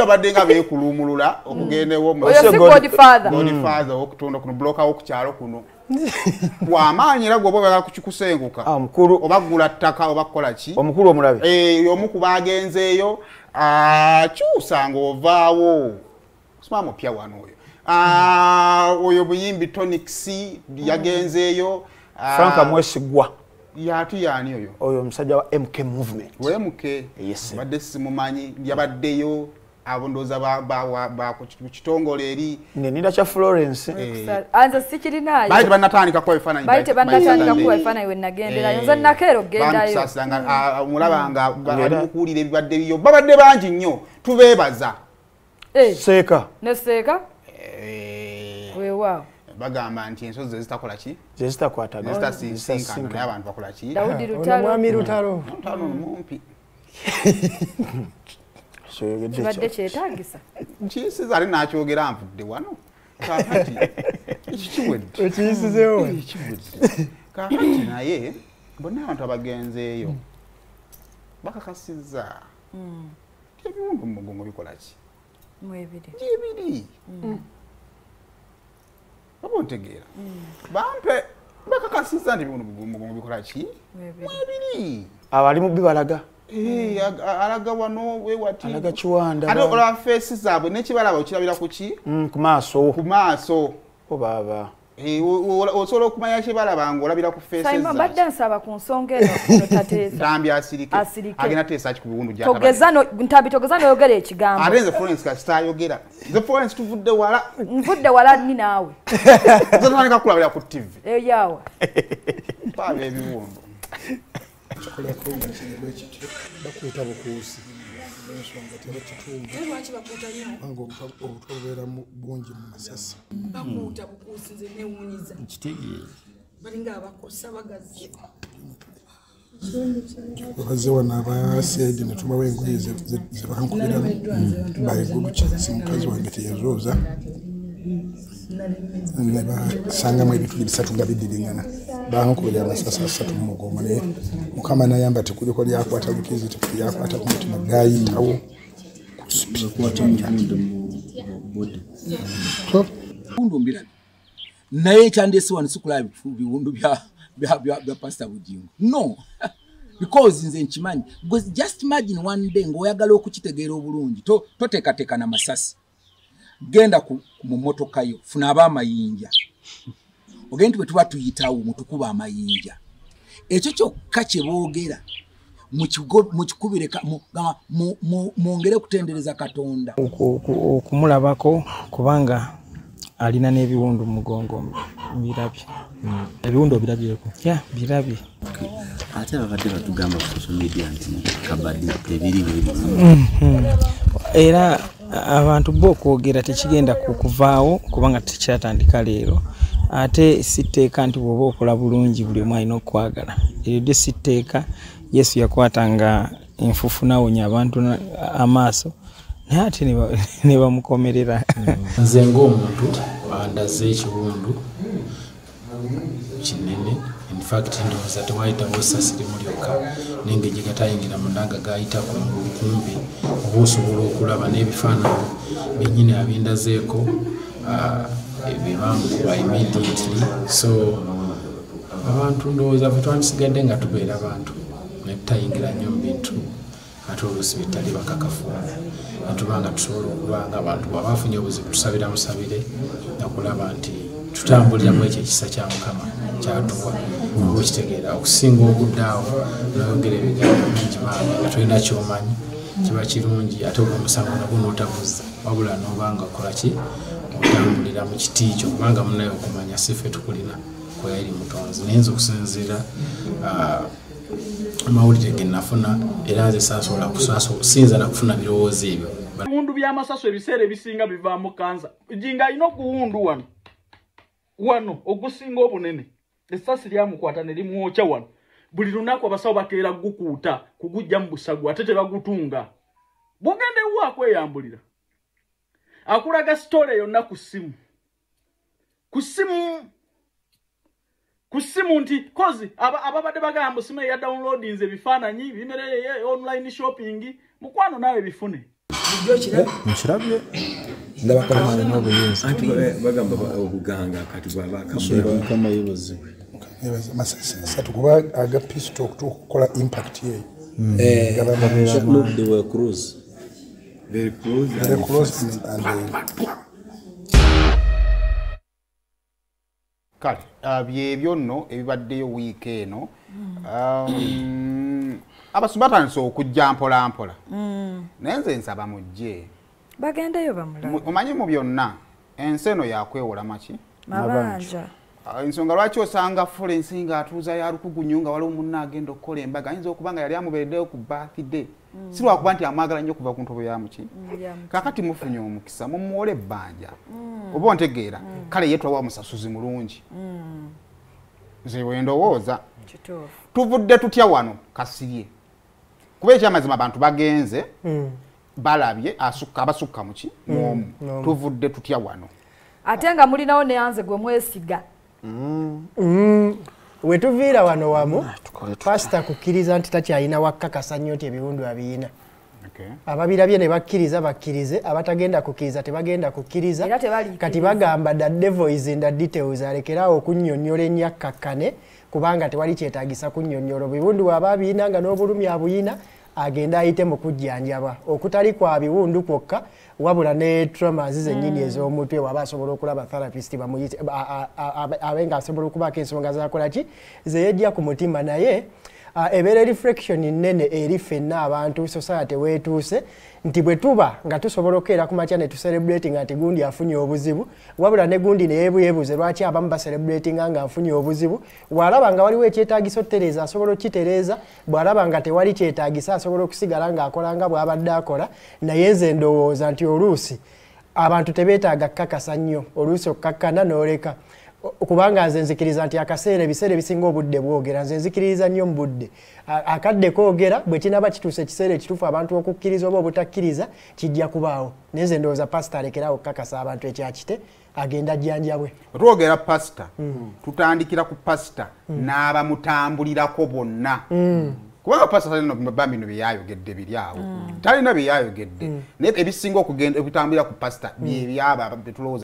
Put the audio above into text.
Abayimbi abadde nga beekuluumulula okugenda Oyo si Godfather. Godfather okutunda kuno bloka w'okukyalo kuno. Bw'amaanyi era gwe oba oyagala kukikusenguka. Oba ggula ttaka oba kukola ki? Omukulu omulabe. Omu ku baagenzeeyo kyusa ng'ovaawo. Sima mupya wano oyo. Oyo buyimbi Tonic yagenzeeyo. Frank Mwesigwa. Yatu yaani oyo? Oyo omusajja wa MK Movement. We MK? Yes. Badde simumanyi yabaddeyo abo ndowooza ba ku kitongole eri. Ninda kya Florence. Anze sikirinaayo. Baali tebannatandika kuba ebifaananyi. Baali tebannatandika kuba ebifaananyi we nagenderayo. Nze nakeera okugendayo. Bamusaasira nga omulaba nga ali mu kuwulira ebibadde biyo. Babadde bangi nnyo tubeebaza. Seeka. Ne seeka? Weewaawo. Bagamba nti ensozi zezitakola ki? Zezitakwatagana. Zezitasinkana naye abantu bakola ki? Daudi Lutalo. Mwami Lutalo. Lutalo mumpi. Kibadde kyetaagisa. Nkiyisiza ate n'akyogera nvudde wano. Kaakati ekyo kiwedde. Okiyisizeewo. Kiwedde. Kaakati naye bonna abantu abagenzeeyo bakakasizza ebiwundu mu mugongo bikola ki? Mwebiri. Gyebiri. Oba ontegeera. Bampe bakakasizza nti ebiwundu mu mugongo bikola ki? Mwebiri. Abali mu bibalaga. Alaga wano wewati. Alaga kiwanda. Ate olaba feesi zaabwe n'ekibalaba okirabira ku ki? Ku maaso. Ku maaso. O baaba. Osobola okumanya kibalaba ng'olabira ku feesi zaabwe. Simon mbadde nsaba ku nsonga eno tateesa. Ntambi asirike. Agenda teesa ki ku biwundu gy'atabadde. Ntambi togeza n'oyogera ekigambo. Ate nze Florence kasita ayogera. Nze Florence tuvudde wala. Nvudde wala nni naawe. Nze natandika kulabira ku TV. Eyaawa. Mpaaba ebiwundu. Kikolako nga kiri bwe kityo bakuuta bukuusi ensonga tebakitunga kubanga obutwa bubeera bungi mu masasi. Bakuuta bukuusi nze neewuunyiza. Balinga abakosa bagazi. Bazze wano aba CID ne tubawa engoye ze bankubiramu bayigudukyasi mukazi wange teyazooza ne basangamu ebituli bisatu nga biddiringana. Bankubira amasasi asatu mu mugongo naye Mukama n'ayamba tekuliko lyakwata lukizi tekulyakwata ku mutima gayitawo Biwundu mbirabye naye ekyandeese wano sikulaba biwundu bya Pastor Bugingo. No, because nze nkimanyi. Just imagine one day ng'oyagala okukitegeera obulungi toteekateeka na masasi. Genda mu mmotoka yo funa ab'amayinja. Ogende bwe tuba tuyitawo mutukuba amayinja. Ekyo kyokka kye boogera mukikubire mwongere kutendereza Katonda. Okumulabako kubanga alina n'ebiwundu mu mugongo birabye. Ebiwundu obirabyeko? Yeah, birabye. Ate ababadde batugamba ku social media nti kabadi tebiri biri. Era abantu bo okwogera tekigenda kukuvaawo kubanga tekyatandika leero. Ate si tteeka nti bw'oba okola bulungi buli omu alina okwagala. Eryo lyo si tteeka. Yesu yakwatanga enfuufu n'awonya abantu amaaso naye ate ne bamukomerera. Nze ng'omuntu andaze ekiwundu kinene. In fact ndowooza tewayitawo essasi limu lyokka n'engeri gye gatayingira munda nga gayita kumpi oba osobola okulaba n'ebifaananyi byennyini abindazeeko bye immediately. So abantu ndowooza ffe twandisigadde nga tubeera bantu ne tutayingira nnyo mu bintu ate oluusi bitali bakakafu ne tuba nga tusobola okuba nga abantu bw'aba afunye obuzibu tusabira musabire nakulaba nti tutambulira mu ekyo ekisa kya Mukama kyatuwa oba okitegeera okusinga okudda awo n'oyogera ebigambo bingi bambi nga tolina ky'omanyi kiba kirungi ate ogwo omusango nagwo n'otaguzza wabula n'oba nga okola ki otambulira mu kiti kyo kubanga munnaye okumanya si ffe tukulina kweyali mutonzi. Naye nze okusinziira amawulire ge nafuna era nze saasobola sinza na kufuna birowoozo ebyo. Ebiwundu by'amasaso ebiseera ebisinga bivaamu kansa. Jinga alina oguwundu wano wano ogusinga obunene essasi lyamukwata ne limwokya wano. Buli lunaku abasawo bakeera gukuuta kugujja mu busago ate tebagutunga. Bw'ogenda ewuwo akweyambulira akulaga sitole yonna ku ssimu ku ssimu nti kozi ababadde bagamba simu eya downloadinze ebifaananyi bimere online shopping mukwano naawe bifune. Nkirabye ndaba kamana n'obuyinza. Anti bagamba obuganga kati bwaba akamuleba. Mukama yeebazibwe. Amasasi asatu kuba aga pistol okukola impact ye. They were close. Very close. Very close and kale byebyo nno ebibaddeyo wiiki eno. Abasumba batandise okujja mpola mpola. Naye nze nsaba mujje. Bagendeyo bamulabe. Omanyi mu byonna ensi eno yakwewola maki? Mabanja. Ensonga lwaki osanga Florence ng'atuuza ya lukugunyu nga waliwo munne agenda okukola embaga ayinza okuba nga yali amubeereddeyo ku birthday. Si lwakuba nti amwagala nnyo okuva ku ntobo ya muki. Kaakati mufunye omukisa mumuwole ebbanja. Oba ontegeera kale ye twawa musasuzi mulungi. Nze bwe ndowooza. Tuvudde tutya wano Kasirye? Kuba ekyamazima abantu bagenze balabye abasukka muki mwomu. Tuvudde tutya wano? Ate nga mulinawo ne yanze gwe mwesiga. Wetuviira wano wamu pasita kukkiriza nti takyalina wakkakasa nnyo nti ebiwundu abiyina. Ababirabye ne bakkiriza bakkirize, abatagenda kukkiriza tebagenda kukkiriza. Kati bagamba the devil is in the details, alekeraawo okunnyonnyola ennyakkakkane kubanga tewali kyetaagisa kunnyonnyola. Ebiwundu bw'aba abiyina nga n'obulumi abuyina agenda ayite mu kujjanjaba okutali kwa biwundu kwokka wabula ne traumas zennyini ez'omutwe waba asobola okulaba therapist bamuyite abe nga asobola okubaako ensonga z'akola ki ze yejja ku mutima. Naye ebeera reflection nnene eri ffenna abantu society weetuuse nti bwe tuba nga tusobola okukeera ku makya ne tucelebratinga nti gundi afunye obuzibu, wabula ne gundi ne yeebuyeebuze lwaki abamu bacelebratinga nga afunye obuzibu. Bw'alaba nga waliwo ekyetaagisa otutereeza asobola okukitereeza, bw'alaba nga tewali kyetaagisa asobola okusigala ng'akola nga bw'abadde akola. Naye nze ndowooza nti oluusi abantu tebeetaaga kukakasa nnyo, oluusi okkakkana n'oleka. Kubanga nze nzikiriza nti akaseera ebiseera ebisinga obudde bwogera, nze nzikiririza nnyo mu budde. Akadde koogera bwe kinaaba kituuse ekiseera ekituufu abantu okukkiriza oba obutakkiriza kijja kubaawo. Naye nze ndowooza pasita alekeraawo okukakasa abantu ekyakite agenda ajjanjabwe. Twogera pasita, tutandikira ku pasita n'abamutambulirako bonna. Kubanga pasita talina bino bye yayogedde biri awo. Talina bye yayogedde. Naye ebisinga okugenda ebitambulira ku pasita bye byabo betulowooza.